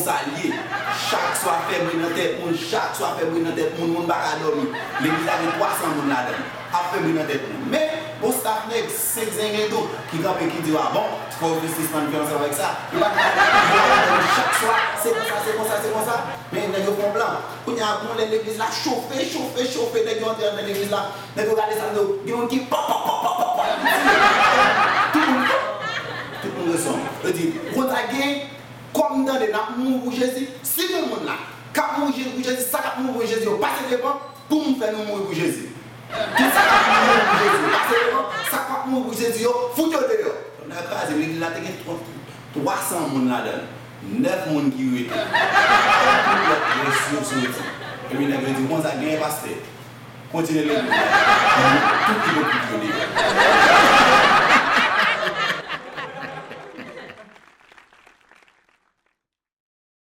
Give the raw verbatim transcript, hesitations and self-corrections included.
Sa l ye. Chak swa fè bri nan tèt moun, chak swa fè bri nan tèt moun, moun pa ka dòmi. Legliz la gen twa san moun ladan l. Ap fè bri nan tèt moun. Men, gon staff nèg senk zengen tou ki kanpe ki di w a bon, fò w vin sispann fè ansanm avèk sa. Yo pa ka dòmi chak swa, se konsa, se konsa, se konsa. Men nèg yo fè yon plan. Kounye a, gon lè legliz la chofe, chofe, chofe, nèg yo antre anndan legliz la. Nèg yo gade sa, yo, gen moun ki pòp, pòp, pòp, pòp, pòp, pòp, epi tire. Tout moun, tout moun reson. Yo di, konsa gen, kòm m tande n ap mouri pou Jezi, si gen moun la k ap mouri pou Jezi, sa k ap mouri pou Jezi yo pase devan, pou m fè nou mouri pou Jezi. Tout sa k ap mouri pou Jezi yo pase devan, sa k ap mouri pou Jezi yo, fout yo deyò. Nan kraze, legliz la te gen twa san moun ladan l, nèf moun ki rete. Tout lòt rès yo soti. Epi nèg yo di, konsa, genyen pastè. Kontinye legliz la. Tout ipokrit.